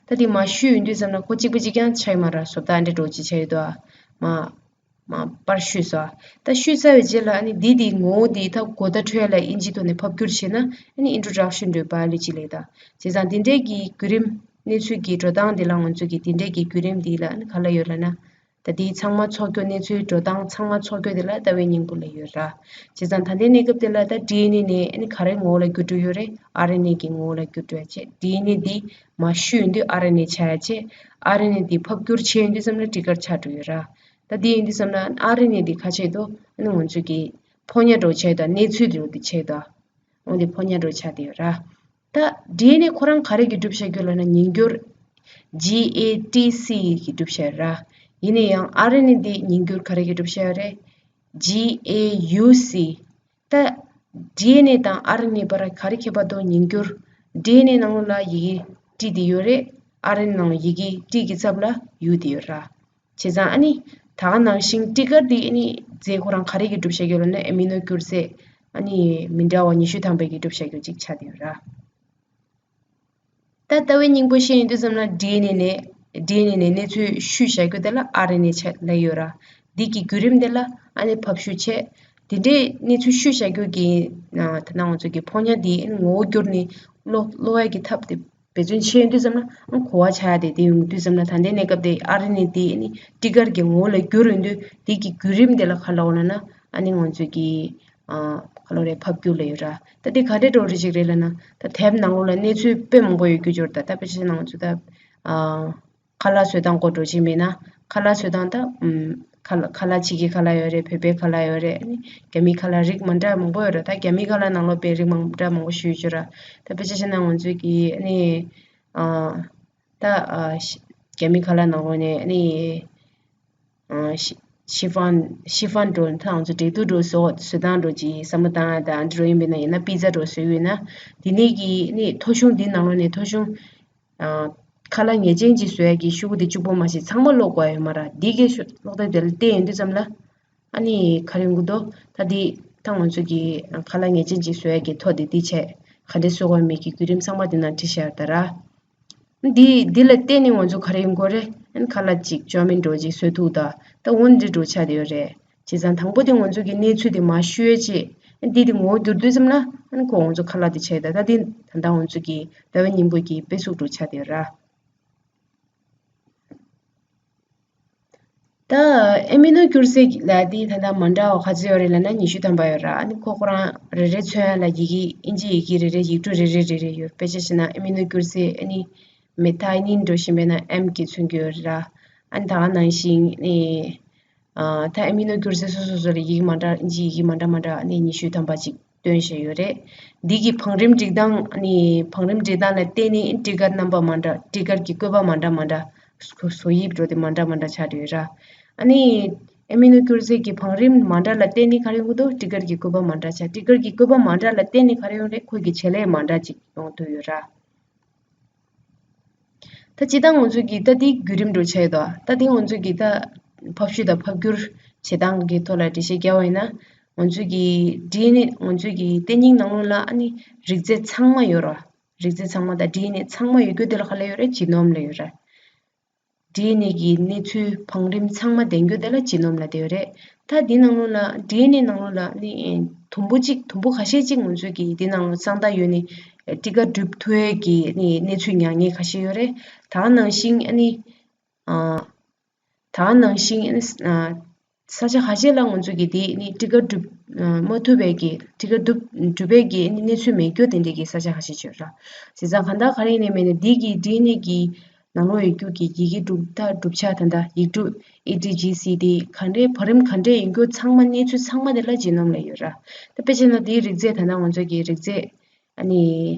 ད་འདི་མར་བཤུས་ཡོང་དུས་ཙམ་ལ་ཁོ་གཅིག་པ་གཅིག་རྐྱང་ཆགས་ཡོད་མ་རེད། བཟོ་ལྟ་འདྲ་འདྲ་བོ་ཅིག་ཆགས་ཡོད་དོ། མར་མར་པར་བཤུས་སོ། ད་བཤུས་ཚར་བའི་རྗེས་ལ་ཨ་ནི་འདི་འདི་ངོ་བོ་འདི་ད་གོ་བརྡ་འཕྲོད་ཡ་ལ་དབྱིན་ཇིའི་ཐོག་ནས་ཕབ་བསྒྱུར་བྱས་ན་ཨ་ནི་Introduction to Biology ལབ་ད། བྱས་ཙང་འདི་འདྲའི་གི་བརྒྱུད་རིམ་གནས་ཚུལ་གྱི་འགྲོ་སྟངས་འདི་ལ་ང་ཚོ་གི་འདི་འདྲའི་གི་བརྒྱུད་རིམ་འདི་ལ་ཨ་ནི་ག་ལ་ཡོད་ལབ་ན། ད་འདི་ཚང་མ་ཚོགས་རྒྱུ་གནས་ཚུལ་འགྲོ་སྟངས་ཚང་མ་ཚོགས་རྒྱུ་འདི་ལ་ལྟ་བའི་སྙིང་པོ་ལ་ཡོད་ར། བྱས་ཙང་ད་ལྟའི་གནས་སྐབས་འདི་ལ་ད་ཌི་ཨེན་ཨེ་ནས་ཨ་ནི་ག་རེ་ངོ་བོ་ལ་བསྒྱུར་འགྲོ་ཡོད་རེད། ཨར་ཨེན་ཨེ་གི་ངོ་བོ་ལ་བསྒྱུར་འགྲོ་ཡ་བྱས། ཌི་ཨེན་ཨེ་འདི་མར་བཤུས་ཡོང་དུས་ཨར་ཨེན་ཨེ་ཆགས་ཡ་བྱས། ཨར་ཨེན་ཨེ་འདི་ཕབ་བསྒྱུར་བྱས་ཡོང་དུས་ཙམ་ལ་ཊི་ཀར་ཆགས་འགྲོ་ཡོད་ར། ད་འདི་ཡིན་དུས་ཙམ་ལ་ཨར་ཨེན་ཨེ་འདི་ག་ཆགས་འདུག་ཨ་ནི་ང་ཚོ་གི་ཕོ་ཉ་འདྲ་བོ་ཆགས་འདུག་གནས་ཚུལ་འདྲ་བོ་འདི་ཆགས་འདུག་འོ་འདི་ཕོ་ཉ་འདྲ་བོ་ཆགས་བསྡད་ཡོད་ར། ད་ཌི་ཨེན་ཨེ་ཁོ་རང་ག་རེ་གི་གྲུབ་ཆ་གྱུར་ལབ་ན་ཉིང་སྐྱུར་ཇི་ཨེ་ཊི་སི་གི་གྲུབ་ཆ་ར། ཡིན་ན་ཡང་ཨར་ཨེན་ཨེ་འདི་ཉིང་སྐྱུར་ག་རེ་གི་གྲུབ་ཆ་རེད། ཇི་ཨེ་ཡུ་སི། ད་ཌི་ཨེན་ཨེ་དང་ཨར་ཨེན་ཨེ་བར་ག་རེ་ཁྱད་པར་འདུག་ཉིང་སྐྱུར་ཌི་ཨེན་ཨེ་ནང་ལོགས་ལ་ཡི་གེ་ཊི་འདི་ཡོད་རེད། ཨར་ཨེན་ཨེ་ནང་ལོགས་ཡི་གེ་ཊི་གི་ཚབ་ལ་ཡུ་འདི་ཡོད་ར། བྱས་ཙང་ཨ་ནི་ད་ག་ནང་བཞིན་ཊི་ཀར་འདི་ཨ་ནི་རྫས་ཁོ་རང་ག་རེ་གི་གྲུབ་ཆ་གྱུར་ལབ་ན་ཨེ་མི་ནོ་སྐྱུར་རྫས་ཨ་ནི་མི་འདྲ་བ་ཉི་ཤུ་ཐམ་པའི་གི་གྲུབ་ཆ་གྱུར་ཅིག་ཆགས་བསྡད་ཡོད་ར། ད་ལྟ་བའི་སྙིང་པོ་བཤད་ཡོང་དུས་ཙམ་ལ་ཌི་ཨེན་ཨེ་ནས་ཌི་ཨེན་ཨེ་ནས་གནས་ཚུལ་བཤུས་བཞག་རྒྱུ་དེ་ལ་ཨར་ཨེན་ཨེ་ཆགས་ལབ་ཡོད་ར། འདི་གི་བརྒྱུད་རིམ་དེ་ལ་ཨ་ནི་ཕབ་བཤུས་བྱས། འདི་འདྲའི་གནས་ཚུལ་ཤོད་བཞག་རྒྱུ་གི་ད་ལྟ་ང་ཚོ་གི་ཕོ་ཉ་འདི་ངོ་བོ་འགྱུར་ནས་གློ་གློ་བའི་གི་ཐབས་དེ་འབད་བརྩོན་བྱས་ཡོང་དུས་ཙམ་ལ་གོ་བ་ཆགས་ཡ་དེ་དེ་ཡོང་དུས་ཙམ་ལ་ད་ལྟའི་གནས་སྐབས་དེ་ཨ་རི་ནི་དེ་ནི་ཊི་ཀར་གྱི་ངོ་བོ་ལ་འགྱུར་ཡོང་དུས་དེ་གི་བརྒྱུད་རིམ་དེ་ལ་ག་ལབ་དགོས་ལབ་ན་ཨ་ནི་ང་ཚོ་གི་ག་ལབ་རེད་ཕབ་སྒྱུར་ལབ་ཡོད་ར། ད་དེ་ག་འདྲས་འགྲོ་རེད་ཅིག་རེད་ལབ་ན་ད་དེབ་ནང་ལོགས་ལ་གནས་ཚུལ་དཔེ་མང་པོ་ཡོད་རྒྱུ་འབྱོར་ད་ད་དཔེ་ཆ་ནང་ང་ཚོ་ད། ཁ་ལག་བཟོ་སྟངས་སྐོར་འགྲོ་བཞིན་མེད་ན། ཁ་ལག་བཟོ་སྟངས་ད། ཨམ། ཁ་ལག་ཁ་ལག་ཕྱི་རྒྱལ་ཁ་ལག་ཡོད་རེད། བོད་པའི་ཁ་ལག་ཡོད་རེད། ཨ་ནི་རྒྱ་མིའི་ཁ་ལག་རིགས་མ་འདྲ་མང་པོ་ཡོད་རེད། ད་རྒྱ་མིའི་ཁ་ལག་ནང་ལོགས་པའི་རིགས་མ་འདྲ་མང་པོ་ཞིག་ཡོད་ར། ད་དཔེ་ཆ་བཞག་ན་ང་ཚོའི་གི་ཨ་ནི། ཨ། ད། ཨ། ཤི་རྒྱ་མིའི་ཁ་ལག་ནང་ལོགས་ནས་ཨ་ནི། ཨ། ཤི་ཤི་ཧྥན་ཤི་ཧྥན་འགྲོ་ད་ང་ཚོ་འབྲས་ཐུག་འགྲོ་བཟོ་བཟོ་སྟངས་འགྲོ་ཅིག་བསམ་བློ་བཏང་ཡ་ད་འདི་འགྲོ་ཡིན་པས་ན་ཡིན་ན་པི་ཛ་འགྲོ་བཟོས་ཡོད་ན། དེ་ནས་གི་ཨ་ནི་ཐོ་གཞུང་འདི་ནང་ལོགས་ནས་ཐོ་གཞུང་། ཨ། ཁ་ལག་ངེས་ཅན་ཅིག་བཟོ་ཡ་གི་ཤོག་གུ་དེ་གཅིག་པོ་མ་ཞིག་ཚང་མ་ཀློག་དགོས་ཡོད་མ་རེད། འདི་གའི་ཤོ་ཀློག་དེབ་དེ་ལ་བལྟས་ཡོང་དུས་ཙམ་ལ་ཨ་ནི་ག་རེ་ཡོང་གི་འདུག་ད་འདི་ད་ང་ཚོ་གི་ཁ་ལག་ངེས་ཅན་ཅིག་བཟོ་ཡ་གི་ཐོ་དེ་འདི་བྱས་ག་འདྲས་བཟོ་དགོས་མེད་ཀྱི་བརྒྱུད་རིམ་ཚང་མ་འདི་ནང་བྲིས་བཞག་ཡོད་ད་ར། འདི་འདི་ལ་བལྟས་ནས་ང་ཚོ་ག་རེ་ཡོང་གི་རེད། ཨ་ནི་ཁ་ལག་ཅིག་ཅོ་མིན་འགྲོ་ཅིག་བཟོ་ཐུབ་ད་ད་འོ་འདི་འགྲོ་ཆགས་བསྡད་ཡོད་རེད། བྱས་ཙང་དང་པོ་དེ་ང་ཚོ་གི་གནས་ཚུལ་དེ་མར་ཤོད་ཡས་བྱས། འདི་དེ་ངོ་བོ་འགྱུར་དུས་ཙམ་ལ་ཨ་ནི་ཁོ་ང་ཚོ་ཁ་ལག་དེ་ཆགས་ཡོད་ད། ད་འདི་ད་ལྟ་ང་ཚོ་གི་ཟླ་བའི་སྙིང་པོ་གི་དཔེ་གཟུགས་འགྲོ་ཆགས་བསྡད་ཡོད་ར། ད་ཨེ་མི་ནོ་སྐྱུར་རྫས་ལ་དེ་ད་ལྟ་མ་འདྲ་བ་ག་ཚོད་ཡོད་རེད་ལབ་ན་ཉི་ཤུ་ཐམ་པ་ཡོད་ར། ཨ་ནི་ཁོ་ཁོ་རང་རེ་རེ་མཚོན་ཡ་ལ་ཡི་གེ་ཨིན་ཇི་ཡི་གེ་རེ་རེ་ཡིག་འབྲུ་རེ་རེ་རེ་རེ་ཡོད། དཔེ་ཆ་བཞག་ན་ཨེ་མི་ནོ་སྐྱུར་རྫས་ཨ་ནི་མེ་ཐའི་ནིན་འགྲོ་བཞིན་པས་ན་ཨེམ་གྱིས་མཚོན་གྱི་ཡོད་ར། ཨ་ནི་ད་ག་ནང་བཞིན་ཨ་ནི། ཨ། ད་ཨེ་མི་ནོ་སྐྱུར་རྫས་སོ་སོ་སོ་ལ་ཡིག་མ་འདྲ་ཨིན་ཇི་ཡི་གེ་མ་འདྲ་མ་འདྲ་ཨ་ནི་ཉི་ཤུ་ཐམ་པ་ཅིག་བཏོན་བཞག་ཡོད་རེད། འདི་གི་བང་རིམ་སྒྲིག་སྟངས་ཨ་ནི་བང་རིམ་སྒྲིག་སྟངས་ལ་བརྟེན་ནས་ཊི་ཀར་རྣམ་པ་མ་འདྲ་ཊི་ཀར་གྱི་བཀོད་པ་མ་འདྲ་མ་འདྲ་བཟོ་བཟོ་དབྱིབས་འགྲོ་དེ་མ་འདྲ་མ་འདྲ་ཆགས་ཡོད་ར། ཨ་ནི་ཨེ་མི་ནོ་སྐྱུར་རྫས་ཀྱི་བང་རིམ་མ་འདྲ་ལ་བརྟེན་ནས་ག་རེ་ཡོང་གི་འདུག་ཊི་ཀར་གྱི་བཀོད་པ་མ་འདྲ་ཆགས། ཊི་ཀར་གྱི་བཀོད་པ་མ་འདྲ་ལ་བརྟེན་ནས་ག་རེ་ཡོང་རེད། ཁོ་གི་བྱེད་ལས་མ་འདྲ་ཅིག་ཡོང་ཐུབ་ཡོད་ར། ད་སྤྱིར་བཏང་ང་ཚོ་གི་ད་འདི་བརྒྱུད་རིམ་འགྲོ་བྱས་ཡོད་དོ། ད་འདི་ང་ཚོ་གི་ད་ཕབ་བཤུས་དང་ཕབ་བསྒྱུར་བྱེད་སྟངས་ཀྱི་ཐོག་ལ་འགྲེལ་བཤད་རྒྱག་པ་ཡིན་ན། ང་ཚོ་གི་ཌི་ཨེན་ཨེ་ང་ཚོ་གི་རྟེན་རྙིང་ནང་ལོགས་ལ་ཨ་ནི་རིགས་རྫས་ཚང་མ་ཡོད་ར། རིགས་རྫས་ཚང་མ་དང་ཌི་ཨེན་ཨེ་ཚང་མ་ཡོད་རྒྱུ་དེ་ལ་ག་ལབ་ཡོད་རེད། ཇི་ནོམ་ལབ་ཡོད་ར། ཌི་ཨེན་ཨེ་གི་གནས་ཚུལ་བང་རིམ་ཚང་མ་ལྡན་རྒྱུ་དེ་ལ་ཇི་ནོམ་ལབ་བསྡད་ཡོད་རེད། ད་འདི་ནང་ལོགས་ལ་ཌི་ཨེན་ཨེ་ནང་ལོགས་ལ་ནི་དུམ་བུ་གཅིག་དུམ་བུ་ཁ་ཤས་གཅིག་ང་ཚོས་ཀྱི་འདི་ནང་ལོགས་གཙང་དག་ཡོད་ནི་ཊི་ཀ་གྲུབ་ཐུབ་ཡས་ཀྱི་ནི་གནས་ཚུལ་ཉར་མཁན་ཁ་ཤས་ཡོད་རེད། ད་ག་ནང་བཞིན་ཨ་ནི་ཨ། ད་ག་ནང་བཞིན་ཨ་ནི་ཨ། ས་ཆ་ཁ་ཤས་ལ་ང་ཚོས་ཀྱི་འདི་ནི་ཊི་ཀ་གྲུབ་ཨ། མ་ཐུབ་པའི་གི་ཊི་ཀ་གྲུབ་གྲུབ་པའི་གི་ནི་གནས་ཚུལ་མེད་རྒྱུ་དེ་འདྲའི་གི་ས་ཆ་ཁ་ཤས་ཡོད་ར། བྱས་ཙང་གང་ལྟར་ག་རེ་ཡིན་ནའི་མིན་ནའི་འདི་གི་ཌི་ཨེན་ཨེ་གི་ནང་ལོགས་ཡོད་རྒྱུ་གི་ཡི་གེ་གྲུབ་མཐའ་གྲུབ་ཆ་ད་ལྟ་ཡིག་འབྲུ་ཨེ་ཊི་ཇི་སི་དེ་ག་འདྲའི་བར་རིམ་ག་འདྲའི་ཡིན་རྒྱུ་ཚང་མ་གནས་ཚུལ་ཚང་མ་དེ་ལ་ཇི་ནོམ་ལབ་ཡོད་ར། ད་དཔེ་བྱས་ན་དེའི་རིགས་རྫས་ད་ལྟ་ང་ཚོ་གི་རིགས་རྫས་ཨ་ནི་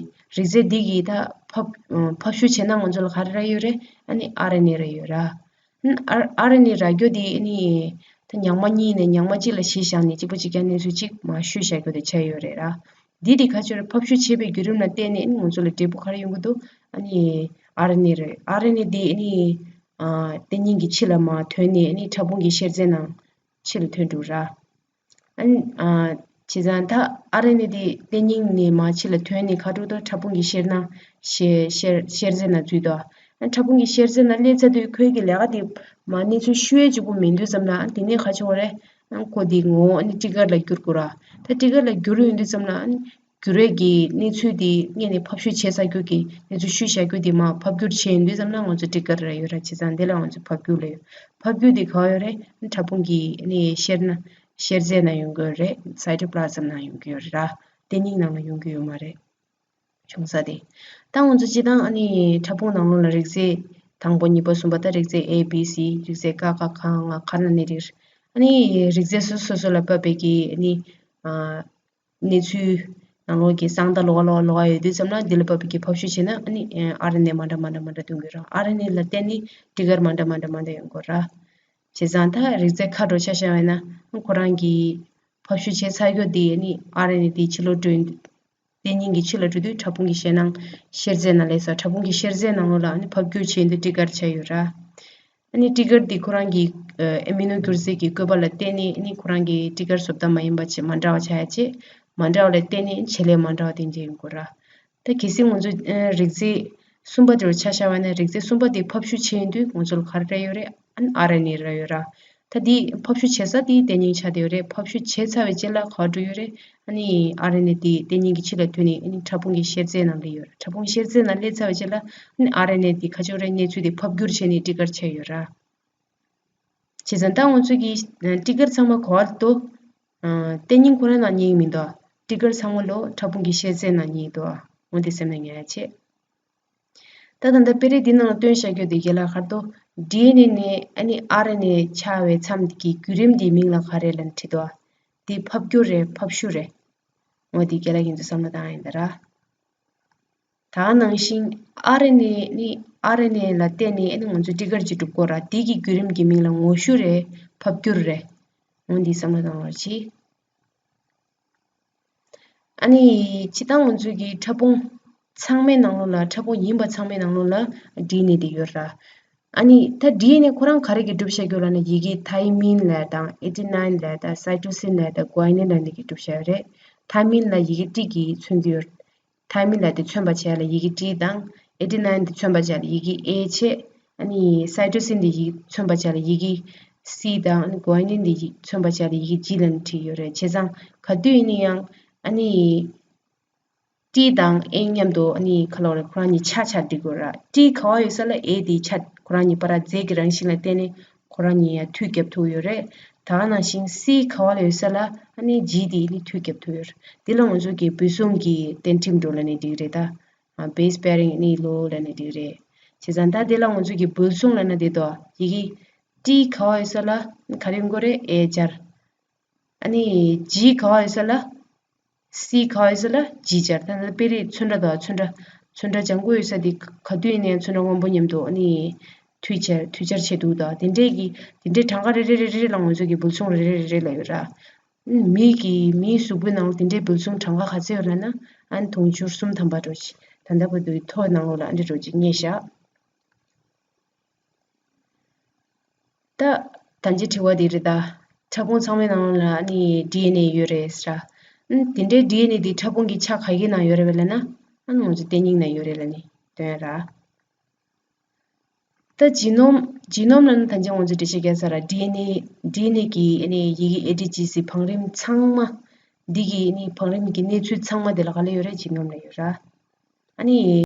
རིགས་རྫས་འདི་གི་ད་ཕབ་ཕབ་བཤུས་བྱས་ན་ང་ཚོ་ལ་ག་རེ་རག་ཡོད་རེད། ཨ་ནི་ཨར་ཨེན་ཨེ་རག་ཡོད་ར། ཨར་ཨར་ཨེན་ཨེ་རག་རྒྱུ་དེ་ཨ་ནི་ད་ཉག་མ་གཉིས་ནས་ཉག་མ་གཅིག་ལ་གཞི་བཞག་ནས་གཅིག་པ་གཅིག་རྐྱང་གནས་ཚུལ་གཅིག་མར་བཤུས་བཞག་རྒྱུ་དེ་ཆགས་ཡོད་རེད་ར། འདི་དེ་ག་ཚོད་རེད། ཕབ་བཤུས་བྱེད་པའི་བརྒྱུད་རིམ་ལ་བརྟེན་ནས་ང་ཚོ་ལ་འབྲས་བུ་ག་རེ་ཡོང་གི་འདུག་ཨ་ནི་ཨར་ཨེན་ཨེ་རེད། ཨར་ཨེན་ཨེ་འདི་ཨ་ནི་ཨ་རྟེན་རྙིང་གི་ཕྱི་ལ་མར་ཐོན་ནས་ཨ་ནི་ཕྲ་ཕུང་གི་གཤེར་རྫས་ནང་ཕྱི་ལ་ཐོན་འགྲོ་ར། ཨ་ནི་ཨ་བྱས་ཙང་ད་ཨར་ཨེན་ཨེ་འདི་རྟེན་རྙིང་ནས་མར་ཕྱི་ལ་ཐོན་ནས་ག་འགྲོ་འདུག་ཕྲ་ཕུང་གི་གཤེར་ནང་གཤེར་གཤེར་གཤེར་རྫས་ནང་འཛུལ་འདུག་ཨ་ནི་ཕྲ་ཕུང་གི་གཤེར་རྫས་ནང་སླེབས་ཚར་དུས་ཁོའི་གི་ལས་ཀ་དེ་མར་གནས་ཚུལ་བཤུས་ཡས་གཅིག་པུ་མིན་དུས་ཙམ་ལ་ཨ་ནི་དེ་ནས་ག་བྱུང་བ་རེད། ཨ་ནི་ཁོ་དེ་ངོ་བོ་ཨ་ནི་ཊི་ཀར་ལ་བསྒྱུར་དགོས་ར། ད་ཊི་ཀར་ལ་བསྒྱུར་ཡོང་དུས་ཙམ་ལ་ཨ་ནི་བསྒྱུར་ཡས་ཀྱི་གནས་ཚུལ་དེ་སྔོན་ནས་ཕབ་བཤུས་བྱས་ཚར་རྒྱུ་གི་གནས་ཚུལ་བཤུས་བཞག་རྒྱུ་དེ་མར་ཕབ་བསྒྱུར་བྱས་ཡོང་དུས་ཙམ་ལ་ང་ཚོ་ཊི་ཀར་རག་ཡོད་ར། བྱས་ཙང་དེ་ལ་ང་ཚོ་ཕབ་བསྒྱུར་ལབ་ཡོད། ཕབ་བསྒྱུར་དེ་ག་པར་ཡོད་རེད། ཨ་ནི་ཕྲ་ཕུང་གི་ཨ་ནི་གཤེར་ན་གཤེར་རྫས་ནང་ཡོང་གི་ཡོད་རེད། སའི་ཊོ་པི་ལ་ཛམ་ནང་ཡོང་གི་ཡོད་རེད་ར། རྟེན་རྙིང་ནང་ལ་ཡོང་གི་ཡོད་མ་རེད། བྱུང་ས་དེ། ད་ང་ཚོ་སྤྱིར་བཏང་ཨ་ནི་ཕྲ་ཕུང་ནང་ལོགས་ལ་རིགས་རྫས་དང་པོ་གཉིས་པ་གསུམ་པ་ད་རིགས་རྫས་ཨེ་བི་སི་རིགས་རྫས་ཀ་ཁ་ག་ང་ཁ་ན་ནི་རིགས། ཨ་ནི་རིགས་རྫས་སོ་སོ་སོ་ལ་བབས་པའི་གི་ཨ་ནི་ཨ་གནས་ཚུལ་ནང་ལོགས་ཀྱི་གསང་བརྡ་ལོགས་ཀ་ལོགས་ཀ་ལོགས་ཀ་ཡོད་དུས་ཙམ་ལ་འདི་ལ་བབས་པའི་གི་ཕབ་བཤུས་བྱས་ན་ཨ་ནི་ཨ་ར་ཨེན་ཨེ་མ་འདྲ་མ་འདྲ་མ་འདྲ་ཐོན་གི་ར། ཨ་ར་ཨེན་ཨེ་ལ་བརྟེན་ནས་ཊི་ཀར་མ་འདྲ་མ་འདྲ་མ་འདྲ་ཡོང་གི་ར། བྱས་ཙང་ད་རིགས་རྫས་ཁ་འགྲོ་ཆ་བཞག་པ་ཡིན་ན་ཁོ་རང་གི་ཕབ་བཤུས་བྱས་ཚར་རྒྱུ་དེ་ནི་ཨ་ར་ཨེན་ཨེ་དེ་ཕྱི་ལོགས་འགྲོ་ཡོང་དུས། རྟེན་རྙིང་གི་ཕྱི་ལ་འགྲོ་དུས་ཕྲ་ཕུང་གི་གཤེར་ནང་གཤེར་རྫས་ནང་སླེབས་སོང་། ཕྲ་ཕུང་གི་གཤེར་རྫས་ནང་ལོགས་ལ་ཨ་ནི་ཕབ་བསྒྱུར་བྱས་ཡོང་དུས་ཊི་ཀར་ཆགས་ཡོད་ར། ཨ་ནི་ཊི་ཀར་འདི་ཁོ་རང་གི་ཨ་མི་ནོ་སྒྱུར་རྫས་ཀྱི་བཀོད་པ་ལ་བརྟེན་ནས་ཨ་ནི་ཁོ་རང་གི་ཊི་ཀར་བཟོ་ལྟ་མ་ཡིན་པ་བྱས་མ་འདྲ་བ་ཆགས་ཡ་བྱས། མ་འདྲ་བ་ལ་བརྟེན་ནས་བྱེད་ལས་མ་འདྲ་བ་དེ་འདྲ་ཡོང་གི་ར། ད་གལ་སྲིད་ང་ཚོ་ཨ་རིགས་རྫས་གསུམ་པ་དེ་རུ་ཆ་བཞག་པ་ན་རིགས་རྫས་གསུམ་པ་དེ་ཕབ་བཤུས་བྱས་ཡོང་དུས་ང་ཚོ་ལ་ག་རེ་རག་ཡོད་རེད། ཨ་ནི་ཨ་ར་ཨེན་ཨེ་རག་ཡོད་ར། ད་འདི་ཕབ་བཤུ་བྱེད་ས་དེ་དེ་ཉིད་ཆགས་བསྡད་ཡོད་རེད། ཕབ་བཤུ་བྱས་ཚར་བའི་རྗེས་ལ་ག་པར་འགྲོ་ཡོད་རེད། ཨ་ནི་ཨར་ཨེན་ཨེ་དེ་དེ་ཉིད་ཀྱི་ཕྱི་ལ་ཐོན་ནས་ཨ་ནི་ཕྲ་ཕུང་གི་གཤེར་རྩི་ནང་སླེབས་ཡོད་རེད། ཕྲ་ཕུང་གཤེར་རྩི་ནང་སླེབས་ཚར་བའི་རྗེས་ལ་ཨ་ནི་ཨར་ཨེན་ཨེ་དེ་ག་ཅོག་རེད། གནས་ཚུལ་དེ་ཕབ་བསྒྱུར་བྱས་ནས་ཊི་ཀར་ཆགས་ཡོད་ར། བྱས་ཙང་ད་ང་ཚོ་གི་ཊི་ཀར་ཚང་མ་ག་པར་འདུག་ཨ། ལྟས་ངན་ཁོ་རང་ནང་རྙེད་མི་འདུག་ཊི་ཀར་ཚང་མ་ལོ་ཕྲ་ཕུང་གི་གཤེར་རྩི་ནང་རྙེད་འདུག་འོ་དེ་སེམས་ནང་ཉར་ཡ་བྱེད། ད་ད་ལྟ་དཔེ་རིས་འདི་ནང་ལ་སྟོན་བཞག་རྒྱུ་དེ་རྒན་ལགས་ག་རེ་འདུག་ཌི་ཨེན་ཨེ་ནས་ཨ་ནི་ཨར་ཨེན་ཨེ་ཆགས་པའི་མཚམས་ཀྱི་བརྒྱུད་རིམ་དེའི་མིང་ལ་ག་རེ་ལབ་ནས་བྲིས་འདུག་འདི་ཕབ་བསྒྱུར་རེད། ཕབ་བཤུ་རེད། འོ་དེ་རྒན་ལགས་ཁྱེད་ཚོ་བསམ་བློ་བཏང་ཡ་ཡིན་ད་ར། ད་ག་ནང་བཞིན་ཨར་ཨེན་ཨེ་ནི་ཨར་ཨེན་ཨེ་ལ་བརྟེན་ནས་ཨ་ནི་ང་ཚོ་ཊི་ཀར་ཅིག་སྒྲུབ་དགོས་ར། དེ་གི་བརྒྱུད་རིམ་གྱི་མིང་ལ་ངོ་བཤུ་རེད། ཕབ་བསྒྱུར་རེད། འོ་འདི་བསམ་བློ་བཏང་བར་གྱིས། ཨ་ནི་སྤྱིར་བཏང་ང་ཚོའི་གི་ཕྲ་ཕུང་ཚང་མའི་ནང་ལོགས་ལ། ཕྲ་ཕུང་ཡིན་པ་ཚང་མའི་ནང་ལོགས་ལ་ཌི་ཨེན་ཨེ་དེ་ཡོད་ར། ཨ་ནི་ད་ཌི་ཨེན་ཨེ་ཁོ་རང་ག་རེ་གིས་གྲུབ་བཞག་ཡོད་ལབ་ན། ཡི་གེ་ཐའི་མིན་ལབ་དང་ཨེ་ཌི་ནའིན་ལབ་དང་སའི་ཊོ་སིན་ལབ་དང་གུ་ཨའི་ནིན་ལབ་འདི་གིས་གྲུབ་བཞག་ཡོད་རེད། ཐའི་མིན་ལ་ཡི་གེ་ཏི་གིས་མཚོན་གྱི་ཡོད། ཐའི་མིན་ལབ་དེ་མཚོན་པ་བྱས་ལ་ཡི་གེ་ཏི་དང་ཨེ་ཌི་ནའིན་དེ་མཚོན་པ་བྱས་ལ་ཡི་གེ་ཨེ་བྱས། ཨ་ནི་སའི་ཊོ་སིན་དེ་ཡི་མཚོན་པ་བྱས་ལ་ཡི་གེ་སི་དང་། ཨ་ནི་གུ་ཨའི་ནིན་དེ་ཡི་མཚོན་པ་བྱས་ལ་ཡི་གེ་ཇི་ལབ་ནས་བྲིས་ཡོད་རེད། བྱས་ཙང་ག་དུས་ཡིན་ན་ཡང་ཨ་ནི་ཏི་དང་ཨེ་མཉམ་དུ་ཨ་ནི་ག་ལབ་རེད། ཁོ་རང་གཉིས་ཆ་ཆ་སྒྲིག་དགོས་ར། ཏི་ག་པར་ཡོད་ས་ལ་ཨེ་དེ་ཆ་ཁོ་རང་གཉིས་བར་རྫས་ཀྱི་རང་བཞིན་ལ་བརྟེན་ནས་ཁོ་རང་གཉིས་ཡང་མཐུད་རྒྱབ་ཐུབ་ཡོད་རེད། ད་ག་ནང་བཞིན་སི་ག་པར་ཡོད་ས་ལ་ཨ་ནི་ཇི་དེ་ཨ་ནི་མཐུད་རྒྱབ་ཐུབ་ཡོད་རེད། འདི་ལ་ང་ཚོ་གི་འབུད་རྫོང་གི་གཏན་ཁྲིམས་འགྲོ་ལབ་ནས་འགྲིག་རེད་ད། ཨ། བེ་སི་པེ་རིང་ཨ་ནི་ལོ་ལབ་ནས་འགྲིག་རེད། བྱས་ཙང་ད་འདི་ལ་ང་ཚོ་གི་འབུད་རྫོང་ལབ་ན་འདི་དོ། ཡི་གེ་ཏི་ག་པར་ཡོད་ས་ལ་ག་རེ་ཡོང་གི་རེད། ཨེ་སྦྱར། ཨ་ནི་ཇི་ག་པར་ཡོད་ས་ལ་སི་ག་པར་ཡོད་ས་ལ་ཇི་སྦྱར། ད་ལྟ་དཔེ་རིས་ཚོན་ཁྲ་དང་ཚོན་ཁྲ་ཚོན་ཁྲ་ལྗང་གུ་ཡོད་ས་དེ་ག་དུས་ཡིན་ན་ཡང་ཚོན་ཁྲ་སྔོན་པོ་མཉམ་དུ་ཨ་ནི་མཐུད་སྦྱར་མཐུད་སྦྱར་བྱས་འདུག་ད་དེ་འདྲས་ཀྱི་དེ་འདྲས་གྲངས་ཀ་རེ་རེ་རེ་རེ་ལ་ང་ཚོ་གི་འབུད་རྫོང་རེ་རེ་རེ་རེ་ལ་ཡོད་ར། མི་གི་མིའི་གཟུགས་པོའི་ནང་ལ་དེ་འདྲས་འབུད་རྫོང་གྲངས་ཀ་ག་ཚོད་ཡོད་ལབ་ན། ཨ་ནི་དུང་ཕྱུར་སུམ་ཐམ་པ་འགྲོ་ཅིག་ད་ལྟ་བར་དུ་ཐོ་ནང་ལོགས་ལ་ཨ་འདྲས་འགྲོ་ཅིག་རྙེད་བཞག་ད་ད་ཅི་དྲི་བ་འདི་རེད་ད། ཕྲ་ཕུང་ཚང་མའི་ནང་ལ་ཨ་ནི་ཌི་ཨེན་ཨེ་ཡོད་རེད་ཟེར། ཨ་ནི་དེ་འདྲའི་ཌི་ཨེན་ཨེ་འདི་ཕྲ་ཕུང་གི་ཆ་ག་གི་ནང་ཡོད་རེད་པས་ལབ་ན། ཨ་ནི་ང་ཚོ་ལྟེ་སྙིང་ནང་ཡོད་རེད་ལབ་ནི་སྟོན་ར། ད་ཇི་ནོམ། ཇི་ནོམ་ལབ་ན་ད་ཅི་ང་ཚོ་འགྲེལ་བཤད་རྒྱག་ས་ར། ཌི་ཨེན་ཨེ། ཌི་ཨེན་ཨེ་གི་ཨ་ནི་ཡི་གེ་ཨེ་ཊི་ཇི་སི་བང་རིམ་ཚང་མ། འདི་གི་ཨ་ནི་བང་རིམ་གྱི་གནས་ཚུལ་ཚང་མ་དེ་ལ་ག་ལ་ཡོད་རེད། ཇི་ནོམ་ལ་ཡོད་ར། ཨ་ནི།